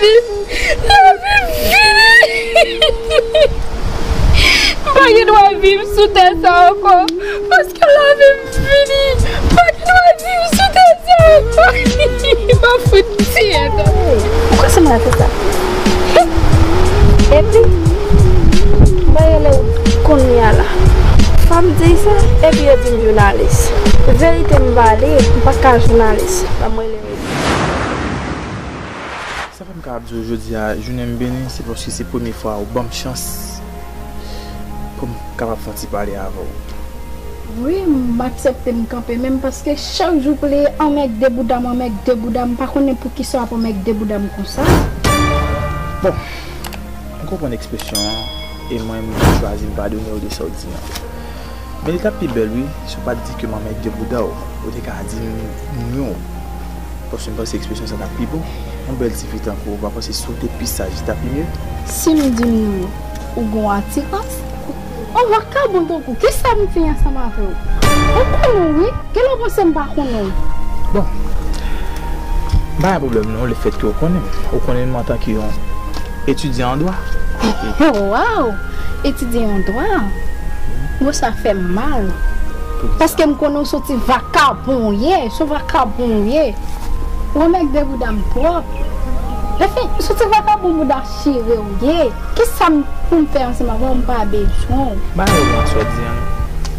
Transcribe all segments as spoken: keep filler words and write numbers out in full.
Lavi m fini! M pa gen dwa viv sou tè sa ankò, paske lavi m fini! M pa gen dwa viv sou tè sa ankò! M ap fout tiye tande! Ou ka sanble ak sa? Epi, m pa rele w kounye a la. Fò m di sa, epi yo di m jounalis. Verite m pale, m pa ka jounalis. Ban m rele. Sa fè m kapab di w jodi a, jounen m beni, se paske se premye fwa ou ban m chans pou m kapab fè yon ti pale avè w. Wi, m aksepte m kanpe menm, paske chak jou pou li anmègde bouda m, anmègde bouda m, m pa konnen poukisa w ap anmègde bouda m konsa. Bon, m konprann ekspresyon an, e mwen menm tou chwazi m padone w de sa w di an. Men li t ap pi bèl wi, si w pa t di ke m anmègde bouda w, ou te ka di m nyon. Paske m panse ekspresyon sa t ap pi bon. Yon bèl ti fi tankou w, ou pa panse si w te pi saj, li t ap pi mye? Si m di m nyon, ou gen yon atirans? Yon vakabon tankou, kisa m fè ansanm avè w? Ou konnen w wi, genlè w panse m pa konnen w. Bon, m pa gen pwoblèm non, lefètke w konnen m. Ou konnen m antanke yon etidyan an dwa. Waw! Etidye yon dwa? Mo sa fè m mal. Paske m konnen w se yon ti vakabon w ye, se yon vakabon w ye. Ou anmègde bouda m twòp. Anfen, se yon ti vakabon bouda chire w ye. Kisa m pou m fè ansanm avè w, m pa bezwen w. M pa renmen sa w di an.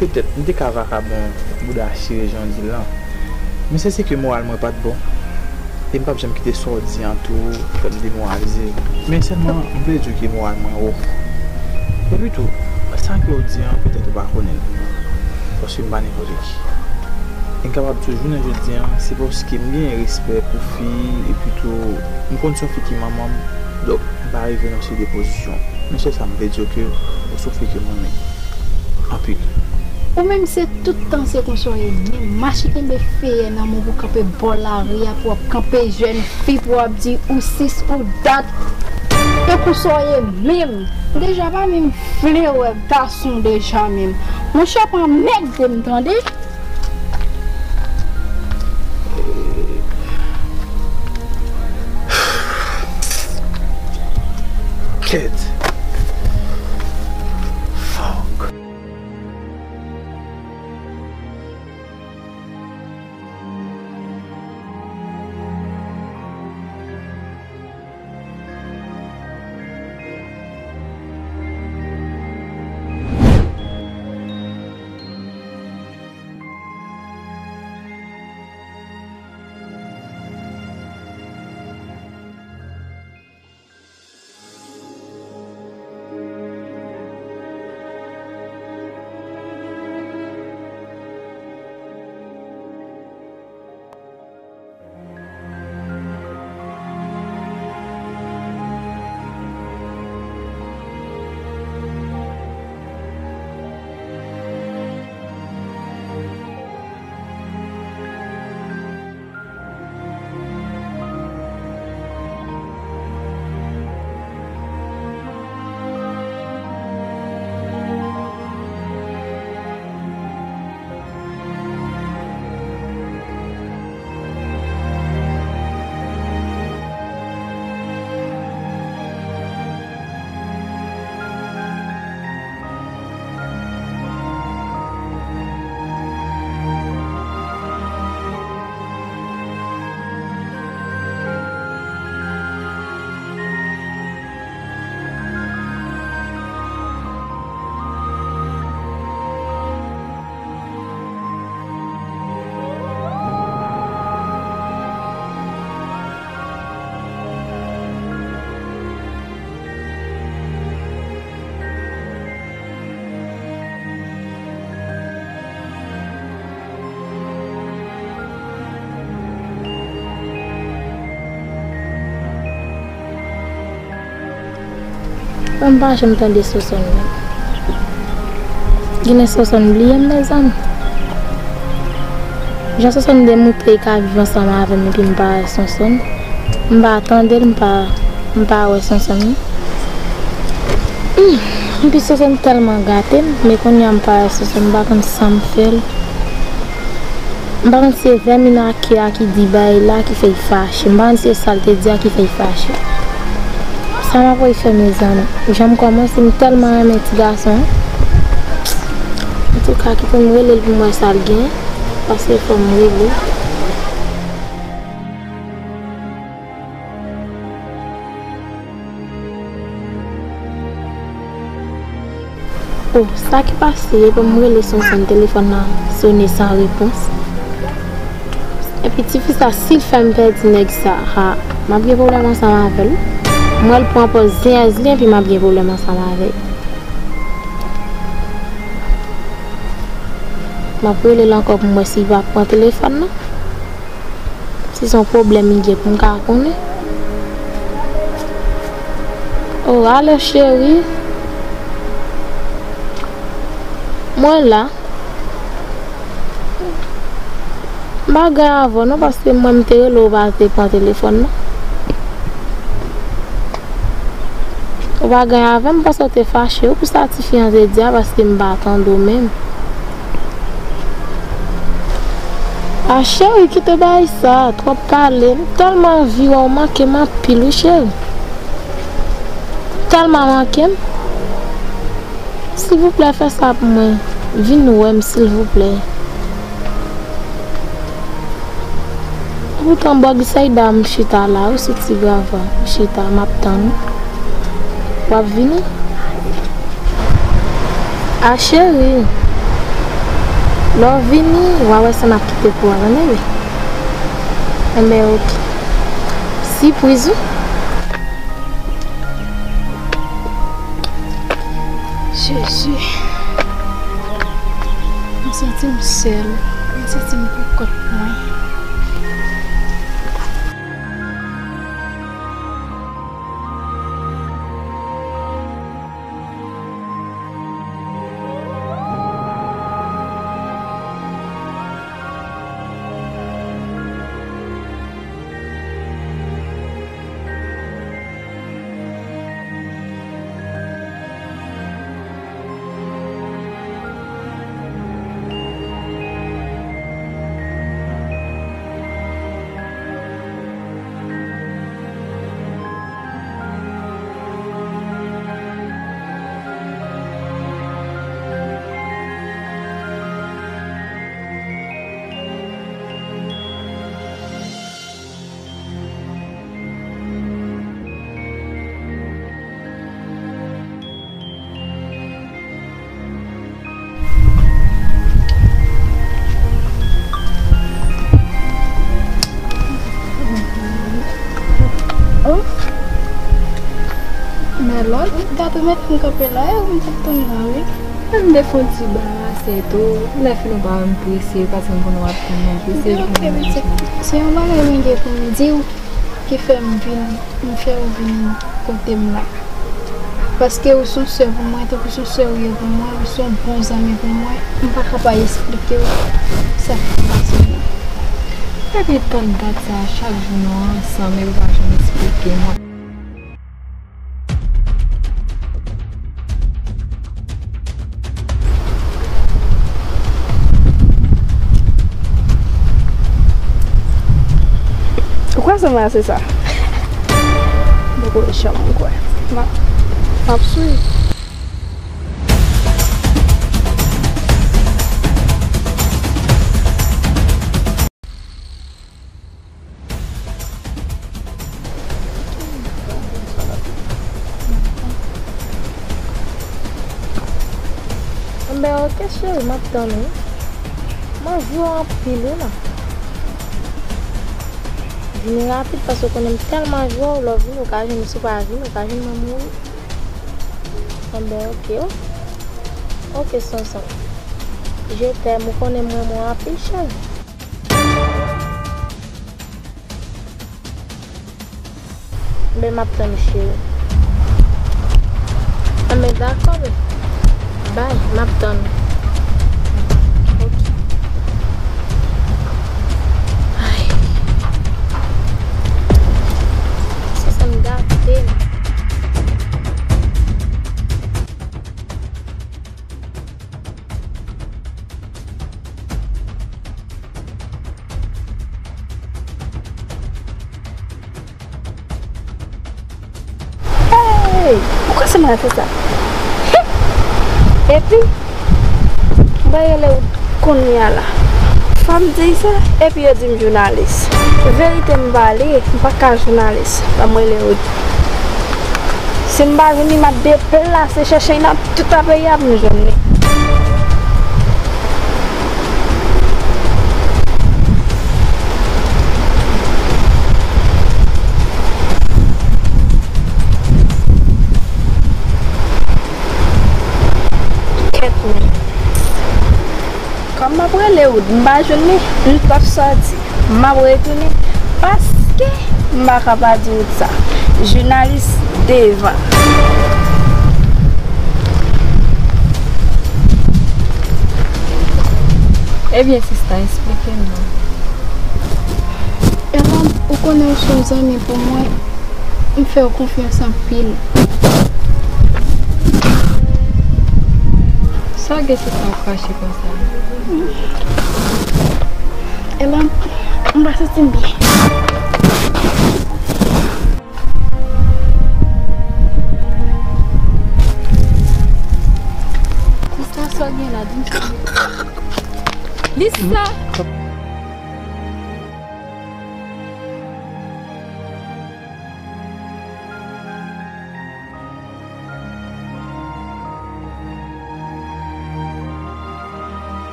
Petèt, m te ka vakabon bouda chire jan w di l lan. Men se, se ke moral mwen pa t bon. E m p ap janm kite sa w di an tou fè m demoralize. Men sèlman, m vle di w ke moral mwen wo. Epi tou, sa ke w di an, petèt ou pa konnen l. Paske m pa nenpòt ki. E m kapab di w jounen jodi an, se paske m gen respè pou fi, epi tou, m konn se yon fi ki manman m, donk, m pa rive nan seri de pozisyon. Men sèl sa m vle di w ke ou se yon fi ke m renmen. Anpil. Ou menm se tout tan se konsa w ye menm. Mache kenbe feyè nan men w pou kanpe bò lari a, pou w ap kanpe jèn fi, pou w ap di ou sis, ou dat. E konsa w ye menm. M deja pa menm vle wè gason deja menm. Monchè, pa anmègde m tande. Kèt. Fuck. Mwen pa janm tande Sonsonn menm. Genlè Sonsonn bliye m, mezanmi. Jan Sonsonn demoutre l ka viv ansanm avè m epi m pa wè Sonsonn. M pa tande l, m pa, m pa wè Sonsonn non. Hmm, epi Sonsonn tèlman gate m, men kounye a m pa wè Sonsonn, m pa konn sa m fè l. M pa konn si se vèmin ake a ki di bagay la ki fè l fache. M pa konn si se sa l te di a ki fè l fache. Sa m ap wè fè, mezanmi? Jan m kòmanse, m tèlman renmen ti gason an. Antouka, kite m rele l pou m wè sa l gen. Paske fò m rele. Oh, sa ki pase, epi m rele Sonson, telefòn nan sonnen san repons. Epi tifi sa, si l fè m pèdi nèg sa, ha, m ap gen pwoblèm ansanm avè l. Mwen, l pran pòz zenyèz li, epi m ap gen pwoblèm ansanm avè l. M ap rele l ankò pou m wè si l va pran telefòn nan. Si se yon pwoblèm li gen pou m ka konnen. Oh, alo, cheri. Mwen la. M pa gen avè w non, paske mwen m te rele w, ou pa te pran telefòn nan. Ou pa gen avè m, m panse w te fache wi pou sa tifi an te di a, paske m pa tande w menm. A cheri, kite bagay sa, twòp pale. M tèlman anvi wè w, manke m anpil wi cheri. Tèlman manke m. Silvouplè, fè sa pou mwen. Vin wè m, silvouplè. Poutan, Bòg Sayda, m chita la wi, sou ti grava. M chita, m ap tann ou. W ap vini? A cheri, lè w vini, w a wè sa n ap kite pou w a, tande wi. Enben, oke. Sipriz wi. Jezi. Mwen santi m sèl. Mwen santi m pou kont mwen. Oh. Men lòt, gade mete m kanpe la, e ou m t ap tann la, wi. M te fè yon ti ba, se tou. Lè fini w pa wè m prese, paske m konnen w ap tann mwen prese. Ok, pitit. Se yon bagay mwen gen pou m di w ki fè m vin, m fè w vin kote m la. Paske ou se yon sè pou mwen, tankou se yon sè ou ye pou mwen, ou se yon bon zanmi pou mwen, m pa ka pa eksplike w sa k ap pase m nan. Depi tann dat sa a, chak jou nou ansanm e ou pa janm eksplike m. Ou kwè se mwen se sa? M poko janm kwè. M ap, m ap swiv. Enben, oke, cheri, m ap tann ou. M anvi w anpil, wi, la. Vini rapid, paske w konnen m tèlman anvi w, lè w vini, ou ka jwenn m, si w pa vini, ou ka jwenn mwen mouri. Enben, oke, o. Oke, Sonson. Je t'aime, ou konnen m renmen w anpil, cheri. Enben, m ap tann ou, cheri. Enben, dakò, bebe. Bay, m ap tann ou. Oke. Ay. Sa, sa m gate m. Sèlman se sa. Epi, m pral rele Wood kounye a la. Fò m di sa, epi yo di m jounalis. Verite m pale, m pa ka jounalis. Ban m rele Wood. Si m pa jwenn li, m ap deplase chèche nan tout peyi a pou m jwenn li. Kèt men. Kòm m ap rele Wood, m pa jwenn li, m p ap sòti. M ap retounen paske m pa ka pa di Wood sa. Jounalis devan. Ebyen, sista, eksplike m non. Elan, ou konnen ou se yon zanmi pou mwen. M fè w konfyans anpil. Sa gen sista w krache konsa? Elan, m pa santi m byen. Sista, sa w gen la, di m sa. Di sa.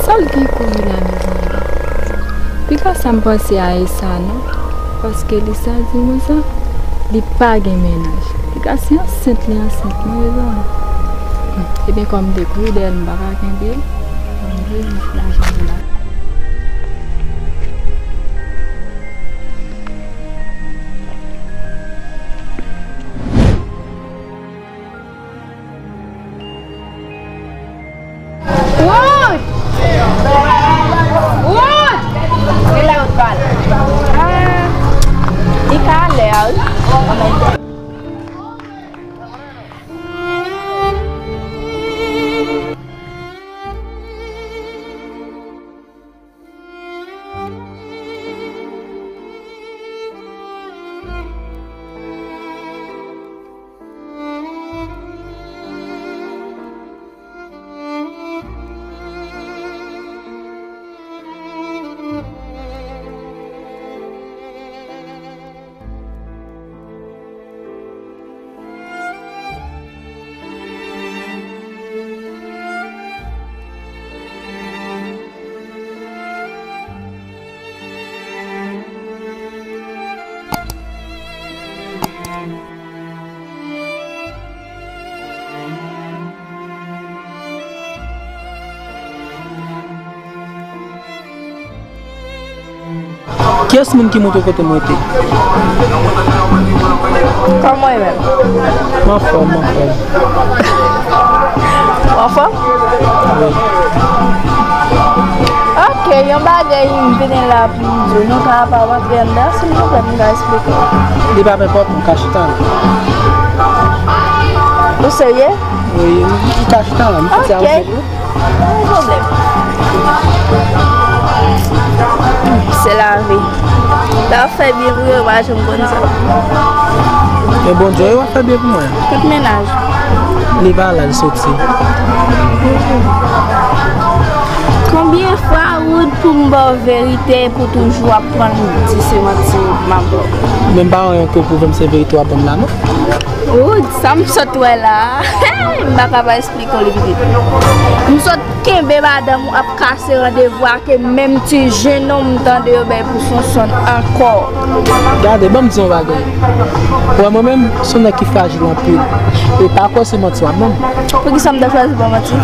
Sa l gen kouri la, mezanmi? Piga sa m panse a e sa non, paske li sa di konsa, li pa gen mennaj. Piga se ansent li ansent non, mezanmi. Ebyen, kòm m te kouri dèyè l, m pa ka kenbe l. Ann voye m lajan mwen la. Wood! Wood! Li la yo t pale. Ah, li ka alè a, wi. Kiyès moun ki montre w kote m rete? Kòman e menm? M anfòm, m anfòm. Ou anfòm? Wi. Ok, yon bagay m vini la pou m di w, nou ka pa rantre anndan, silvouplè, m ka eksplike w. Li p ap enpòtan, m ka chita la. Ou serye? Wi, m ka chita la, m santi a. Ok. Pa gen pwoblèm. Se lavi. Lè w ap fè byen pou yo, yo pa janm konn sa. Men Bondye, yo ap fè byen pou mwen. Kot mennaj? Li pa la, li soti. Konbyen fwa Wood pou m ba w verite pou toujou ap pran m di se manti m ap ba w? Men m pa wè yon kou pwouve m se verite w ap ban m la, non. Wood, sa m sot wè la a, m pa ka pa eksplike w li pitit. M sot kenbe madanm ou ap kase randevou ak menm ti jenòm tande yo bay pou Sonsonn ankò. Gade, ban m di yon bagay. Ou wè mwen menm, se yon nèg ki frajil anpil. E pa kwè se manti w ap ban m. Poukisa m ta chwazi ba w manti?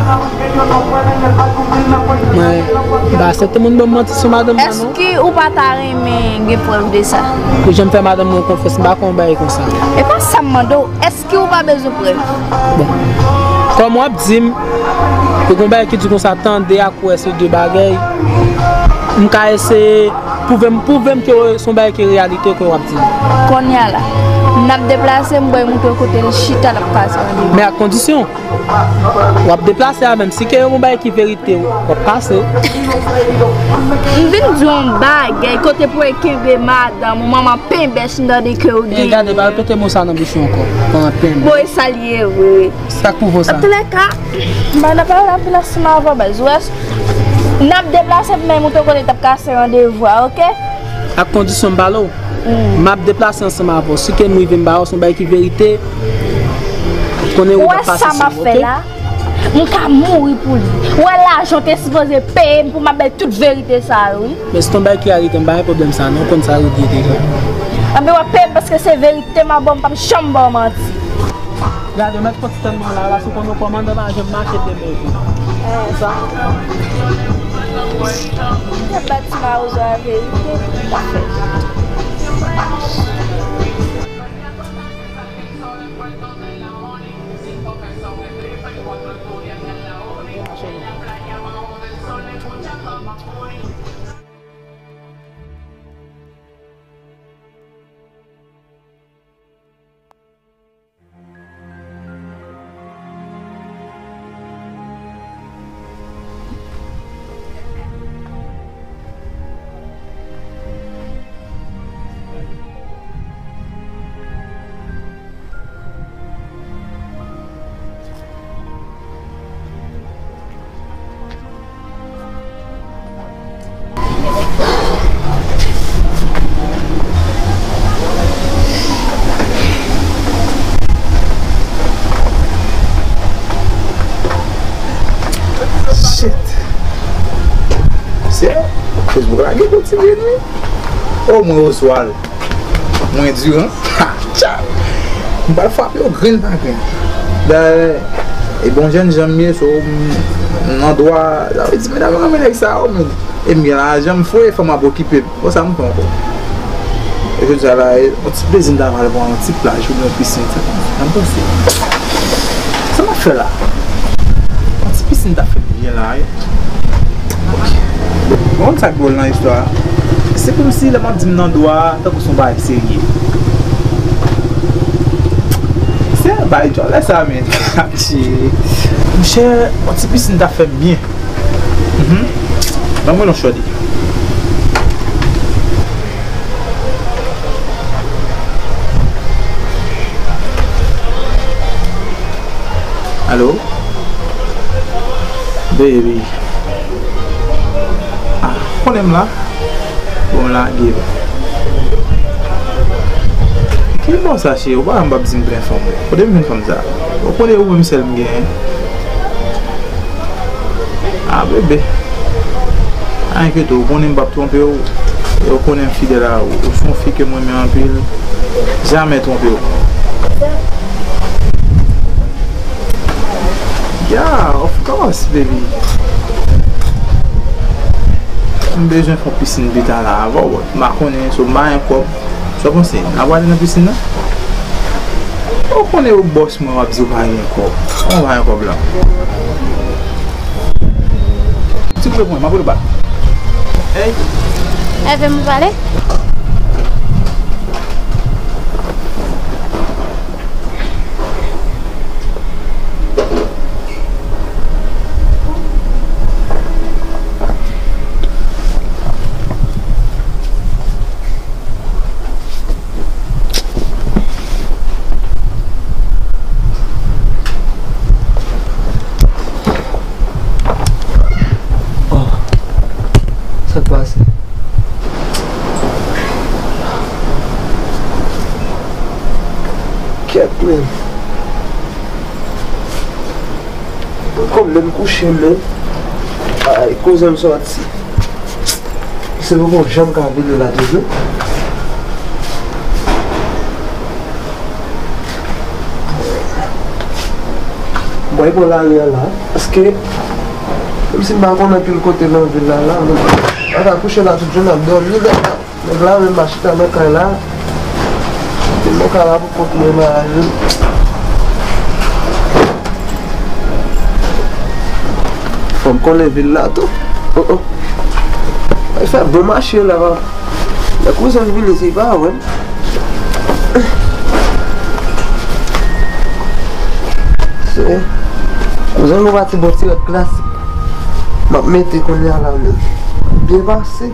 Mwen, m pa aksepte moun ban m manti sou madanm mwen, non. Èske ou pa ta renmen gen prèv de sa? Ou janm fè madanm mwen konfyans, m pa konn yon bagay konsa. E pa sa m mande w, èske ou pa bezwen prèv? Bon. Kòm w ap di m, ou gen yon bagay ki di konsa, tande ak wè se de bagay, m ka eseye pwouve m, pwouve m ke se yon bagay ki reyalite ke w ap di m. Kounye a la, N ap deplase, m pral montre w kote l chita, l ap kase randevou. Men ak kondisyon. W ap deplase a menm. Si ke yon bagay ki verite, w ap kase. M vin di w yon bagay, kote pou e kenbe madanm ou, manman penbèch m tande ke w gen. Gade, pa repete mo sa nan bouch ou ankò. Manman penbèch. Bon, e sa l ye vre. Sa k pou vo sa? Antoulèka, m pa nan pale anpil ansanm avè w, baz. Ou wè, n ap deplase pou m al montre w kote t ap kase randevou a, oke? Ak kondisyon m pale w. M ap deplase ansanm avè w. Si ke m rive m ba w, se yon bagay ki verite. Konnen ou ap pase sou m, oke? Ou wè sa m ap fè la? M ka mouri pou li. Ou wè lajan w te sipoze peye m pou m ap bay tout verite sa yo, wi. Men se yon bagay ki reyalite, m pa gen pwoblèm sa non, ou konn sa yo di deja. Anben w ap peye m paske se verite m ap ba w, m p ap janm ba w manti. Gade, mèt fè ti tann mwen la, paske w konn kòmandan pa janm mache de men tou. Sa. Mwen te bat ti mawozo a verite, m pa fè. Shit. Se Facebook la gen pou ti vin wi. O mwen Oswald. Mwen Durant. Ha, tcha! M pral frape yo grenn pa grenn. Dayè, e bon jèn jan m ye, so, m nan dwa, sa vle di medam yo renmen nèg sa yo, men, e m gen lajan, m fre, fanm ap okipe m. Bon, sa m fè ankò? E jodi a la, e, yon ti plezi m ta pral pran yon ti plaj oubyen yon pisin, sa, sa m panse. Sa m ap fè la? Yon ti pisin ta fè m byen la, wi. Ou konn sa k dwòl nan istwa a? Se kòmsi lè m ap di m nan dwa a, tankou se yon bagay serye. Se bagay djòlè sa, men. Shit. Monchè, yon ti pisin ta fè m byen. Mhm. Ban mwen yon chòde. Alo? Baby. Ah, konnen m la. Bon, lage. Ki bò sa, cheri? Ou pa wè m p ap di m plen fanm. Kote m jwenn fanm sa? Ou konnen ou menm sèl m genyen. Ah, bebe. Pa enkyete w, ou konnen m p ap twonpe w. E ou konnen m fidèl a ou. Ou se yon fi ke m renmen anpil. Jamè twonpe w. Yeah, of course, baby. M bezwen fè yon pisin pita la avè w, but m pa konnen, so m pa gen kòb. Sa w panse? N a prale nan pisin nan? Ou konnen ou bòs mwen, w ap di w pa gen kòb. Ou pa gen kòb la. Ti koute pou mwen, m ap rele w bak. Hey. Ève m pale? Oh, sa k pase? Kèt, men. Kòm lè m kouche, men. Ay, koze m sòti. Se poko janm ka vini la toujou. Mwen pran lari a la, paske menm si m pa konn anpil kote nan vil la, la, men m ka kouche la tout jounen, m ap dòmi la. Nèg la menm pa chita nan kay la. Te mwen ka la pou kont mwen, maraje m. Fò m konnen vil la tou. Oh, oh. Ay fè bon mache la. Lè kouzen m vini, se pa wè m. Eh, kouzen, nou pati bon ti rad klasik. M ap mete kounye a la menm. Byen pase.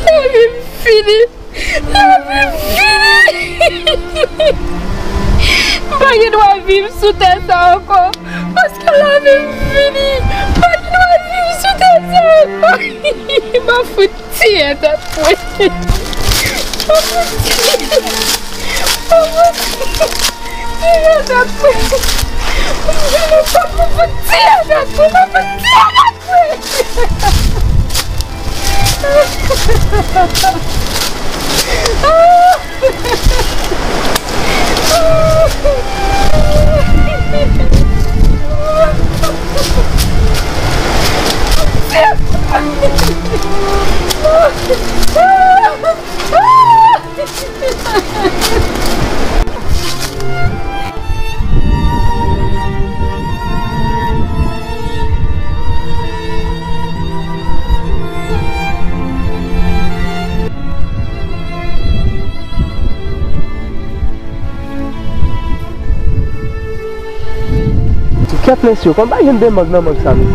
Lavi m fini. Lavi m fini. M pa gen dwa viv sou tè sa ankò. Paske lavi m fini. M pa gen dwa viv sou tè sa ankò. M ap fout tiye tèt mwen. M ap fout tiye. M ap fout tiye tèt mwen. M ap fout tiye tèt mwen. M ap fout tiye tèt mwen. Kèt mesye, konn pa jwenn de mang nan mang sa menm.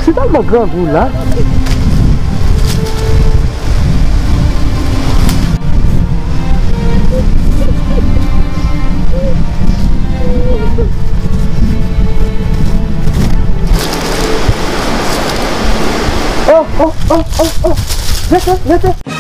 Si Tèlman grangou la. Oh, oh, oh, oh, oh. Rete, rete.